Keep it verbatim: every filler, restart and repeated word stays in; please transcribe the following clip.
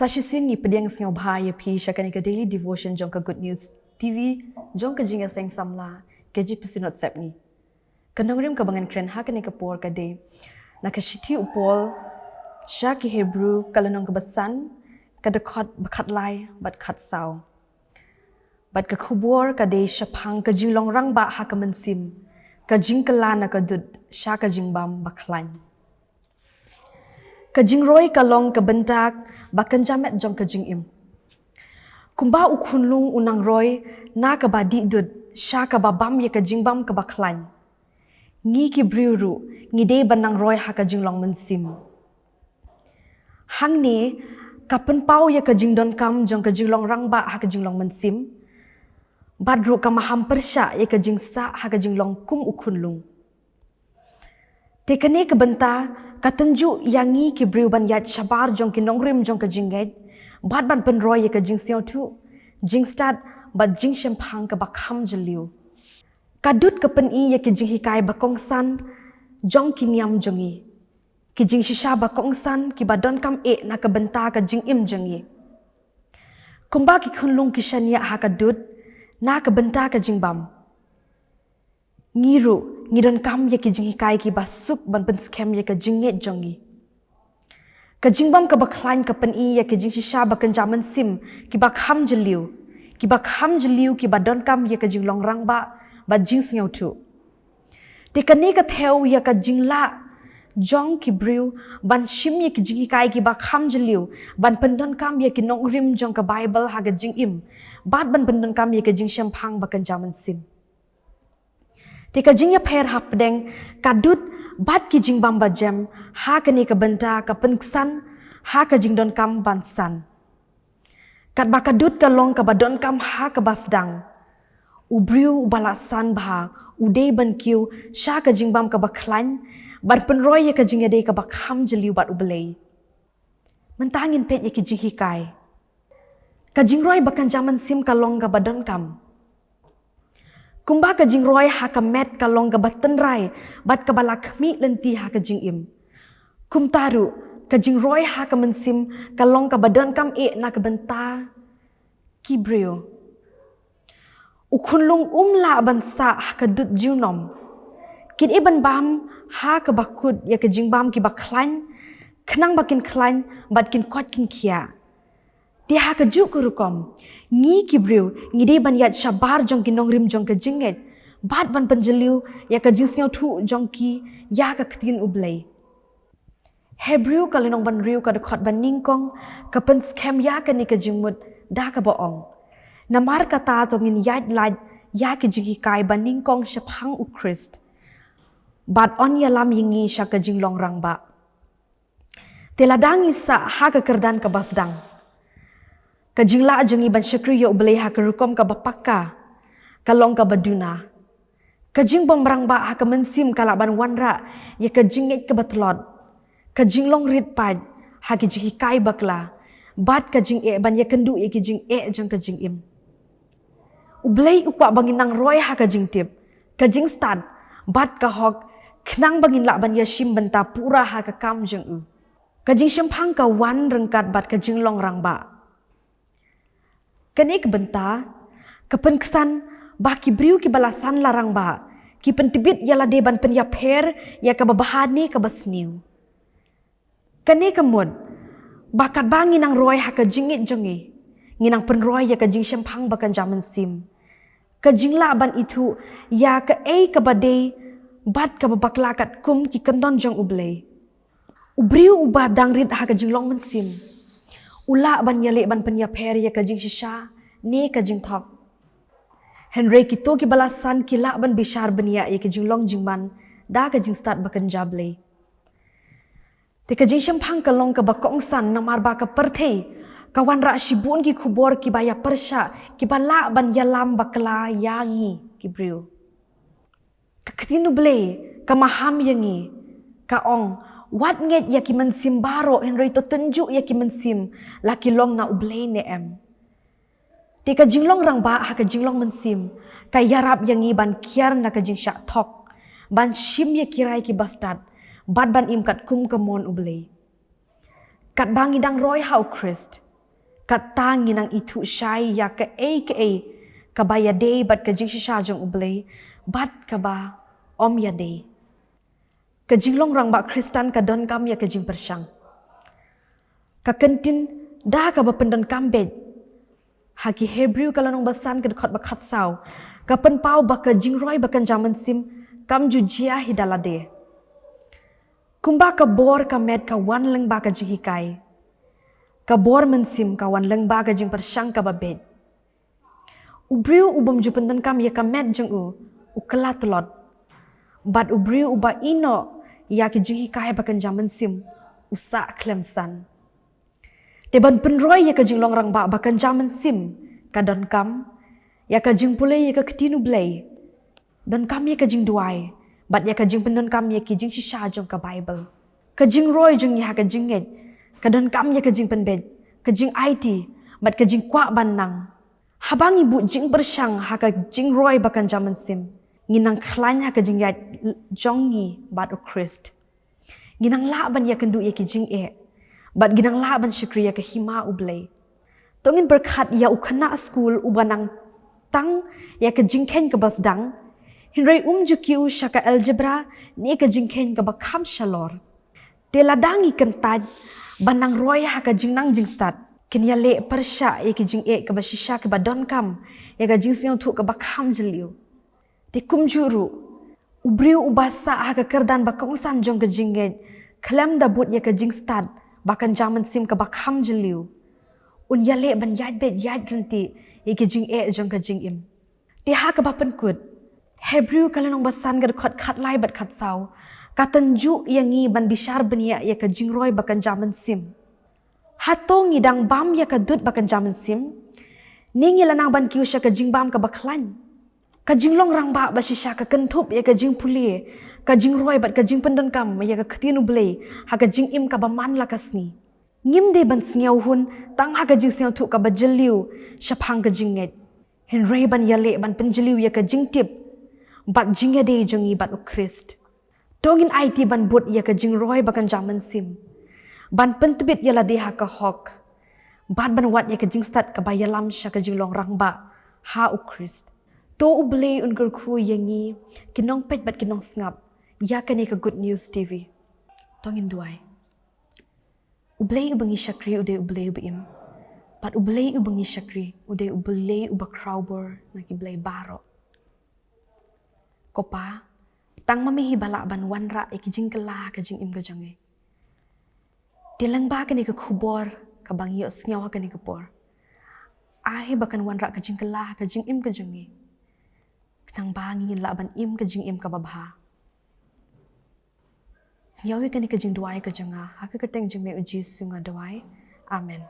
Sa shisien ngi pdiang sngewbha ïa phi sha kane ka daily devotion jong ka Good News T V, jong ka jingïaseng samla, K J P Synod Sepngi. Ka nongrim kaba ngan kren ha kane ka por ka dei na ka shithi u Paul sha ki Hebru, ka lynnong kaba san, ka dkhot ba khatlai bad khatsaw. Bad ka khubor ka dei shaphang ka jinglong rangbah ha ka mynsiem, ka jingkylla na ka dud sha ka jingbam bakhlaiñ. Ka jingroi ka long ka bynta ba kynja met jong ka jingim. Kumba u khunlung u nang roi na kaba dih dud sha kaba bam ïa ka jingbam kaba khlaiñ, ngi ki briew ruh ngi dei ban nang roi ha ka jinglong mynsiem. Hangne ka pynpaw ïa ka jingdonkam jong ka jinglong rangbah ha ka jinglong mynsiem, bad ruh ka maham pyrshah ïa ka jingsah ha ka jinglong kum u khunlung. Te kane ka bynta ka tynjuh ïa ngi ki briew ban ïaid shabar jong ki nongrim jong ka jingngeit, bad ban pynroi ïa ka jingsngewthuh, jingstad, bad jingshemphang kaba kham jylliew. Ka dud ka pyni ïa ki jinghikai ba kongsan jong ki niam jong ngi, ki jingshisha ba kongsan kiba donkam eh na ka bynta ka jingim jong ngi. Kumba ki khunlung ki shaniah ha ka dud na ka bynta ka jingbam, ngi ruh ngi donkam ïa ki jinghikai kiba suk ban pynskhem ïa ka jingngeit jong ngi. Ka jingbam kaba khlaiñ ka pyni ïa ki jingshisha ba kynja mynsiem kiba kham jylliew, kiba kham jylliew kiba donkam ïa ka jinglong rangbah bad jingsngewthuh. Te kane ka thew ïa ka jinglah jong ki briew ban shim ïa ki jinghikai kiba kham jylliew, ban pyndonkam ïa ki nongrim jong ka Baibl ha ka jingim, bad ban pyndonkam ïa ka jingshemphang ba kynja mynsiem. Te ka jingïapher hapdeng ka dud bad ki jingbam bajem ha kane ka bynta ka pynksan ha ka jingdonkam ban san. Katba ka dud ka long kaba donkam ha kaba sdang, u briew uba la san bha u dei ban kiew sha ka jingbam kaba khlaiñ, ban pynroi ïa ka jingïadei kaba kham jylliew bad U Blei. Mynta ngin peit ïa ki jinghikai. Ka jingroi ba kynja mynsiem ka long kaba donkam. Kumba ka jingroi ha ka met ka long kaba tynrai bad kaba la khmih lynti ha ka jingim, kumta ruh ka jingroi ha ka mynsiem ka long kaba donkam eh na ka bynta ki briew. U khunlung um lah ban sah ha ka dud junom. Ki dei ban bam ha kaba kut ïa ka jingbam kiba khlaiñ, khnang ba kin khlaiñ bad kin koit kin khiah. Te ha kajuh ka rukom, ngi ki briew ngi dei ban ïaid shabar jong ki nongrim jong ka jingngeit, bad ban pynjylliew ïa ka jingsngewthuh jong ki ïa ka ktien U Blei. Hebru ka lynnong ba hynriew ka dkhot ba nyngkong ka pynskhem ïa kane ka jingmut da kaba ong: Namar kata to ngin ïaid lait ïa ki jinghikai ba nyngkong shaphang U Khrist, bad yn ïalam ïa ngi sha ka jinglong rangbah. Te lada ngi sah ha ka kyrdan kaba sdang, ka jinglah jong ngi ban shakri ïa U Blei ha ka rukom kaba paka ka long kaba duna. Ka jingbymrangbah ha ka mynsiem ka lah ban wanrah ïa ka jingngeit kaba tlot, ka jinglong rit paid ha ki jinghikai bakla, bad ka jingeh ban ïakynduh ïa ki jingeh jong ka jingim. U Blei u kwah ba ngin nang roi ha ka jingtip, ka jingstad, bad ka hok, khnang ba ngin lah ban ïashim bynta pura ha ka kam jong u. Ka jingshemphang ka wan ryngkat bad ka jinglong rangbah. Kane ka bynta ka pynksan ba ki briew kiba la san la rangbah ki pyntbit ïa lade ban pynïapher ïa kaba bha ne kaba sniew. Kane ka mut ba katba ngi nang roi ha ka jingngeit jong ngi, ngi nang pynroi ïa ka jingshemphang ba kynja mynsiem, ka jinglah ban ithuh ïa kaei kaba dei bad kaba bakla katkum ki kyndon jong U Blei. U briew uba dang rit ha ka jinglong mynsiem u lah ban ïaleh ban pynïapher ïa ka jingshisha ne ka jingthok. Hynrei kito kiba la san ki lah ban bishar bniah ïa ka jinglong jingman da ka jingstad ba kynja Blei. Te ka jingshemphang ka long kaba kongsan namar ba ka pyrthei ka wanrah shibun ki khubor kiba ïapyrshah, kiba lah ban ïalam bakla ïa ngi ki briew. Ka ktien U Blei ka maham ïa ngi, ka ong: Wat ngeit ïa ki mynsiem baroh, hynrei to tynjuh ïa ki mynsiem la ki long na U Blei ne em. Te ka jinglong rangbah ha ka jinglong mynsiem ka ïarap ïa ngi ban kiar na ka jingshah thok, ban shim ïa ki rai kiba stad, bad ban im katkum ka mon U Blei. Katba ngi dang roi ha U Khrist, Kata ngi nang ithuh shai ïa kaei kaei kaba ïadei bad ka jingshisha jong U Blei bad kaba ym ïadei. Ka jinglong rangbah Khristan ka donkam ïa ka jingpyrshang. Ka kyntien da kaba pyndonkam beit ha ki Hebru ka lynnong ba san ka dkhot ba khatsaw ka pynpaw ba ka jingroi ba kynja mynsiem kam ju jia hi da lade. Kumba ka bor ka met ka wan lyngba ka jinghikai, ka bor mynsiem ka wan lyngba ka jingpyrshang kaba beit. U briew u bym ju pyndonkam ïa ka met jong u, u kylla tlot. Bad u briew uba ïehnoh ïa ki jinghikai ba kynja mynsiem, u sah khlem san. Te ban pynroi ïa ka jinglong rangbah ba kynja mynsiem, ka donkam ïa ka jingpule ïa ka ktien U Blei. Donkam ïa ka jingduwai bad ïa ka jingpyndonkam ïa ki jingshisha jong ka Baibl. Ka jingroi jong ngi ha ka jingngeit ka donkam ïa ka jingpynbeit, ka jingaiti bad ka jingkwah ban nang. Haba ngi buh jingpyrshang ha ka jingroi ba kynja mynsiem, ngi nang khlaiñ ha ka jingïaid jong ngi bad U Khrist. Ngi nang lah ban ïakynduh ïa ki jingeh bad ngi nang lah ban shakri ïa ka hima U Blei. To ngin pyrkhat ïa u khynnah skul uba nang tang ïa ka jingkheiñ kaba sdang, hynrei um ju kiew sha ka algebra ne ka jingkheiñ kaba kham shalor. Te lada ngi kyntait ban nang roi ha ka jingnang jingstad, kin ïaleh pyrshah ïa ki jingeh kaba shisha kiba donkam ïa ka jingsngewthuh kaba kham jylliew. Te kumjuh ruh, u briew uba sah ha ka kyrdan ba kongsan jong ka jingngeit khlem da bud ïa ka jingstad ba kynja mynsiem kaba kham jylliew, un ïaleh ban ïaid beit ïaid ryntih ïa ki jingeh jong ka jingim. Te ha kaba pynkut, Hebru ka lynnong ba san ka dkhot khatlai bad khatsaw ka tynjuh ïa ngi ban bishar bniah ïa ka jingroi ba kynja mynsiem. Hato ngi dang bam ïa ka dud ba kynja mynsiem, ne ngi la nang ban kiew sha ka jingbam kaba khlaiñ? Ka jinglong rangbah ba shisha ka kynthup ïa ka jingpule, ka jingroi bad ka jingpyndonkam ïa ka ktien U Blei ha ka jingim kaba man la ka sngi. Ngim dei ban sngewhun tang ha ka jingsngewthuh kaba jylliew shaphang ka jingngeit, hynrei ban ïaleh ban pynjylliew ïa ka jingtip bad jingïadei jong ngi bad U Khrist. To ngin aiti ban bud ïa ka jingroi ba kynja mynsiem, ban pyntbit ïa lade ha ka hok, bad ban wad ïa ka jingstad kaba ïalam sha ka jinglong rangbah ha U Khrist. To U Blei un kyrkhu ïa ngi ki nongpeit bad ki nongsngap ïa kane ka Good News T V. To ngin duwai. U Blei uba ngi shakri u dei U Blei uba im. Bad U Blei uba ngi shakri u dei U Blei uba khrawbor na ki blei baroh. Ko Pa, tang ma me hi ba lah ban wanrah ïa ki jingkylla ha ka jingim ka jong ngi. Te lyngba kane ka khubor kaba ngi ïohsngew ha kane ka por, ai ba kan wanrah ka jingkylla ha ka jingim ka jong ngi, khnang ba ngin lah ban im ka jingim kaba bha. Sngew ïa kane ka jingduwai ka jong nga ha ka kyrteng jong me U Jisu nga duwai. Amen.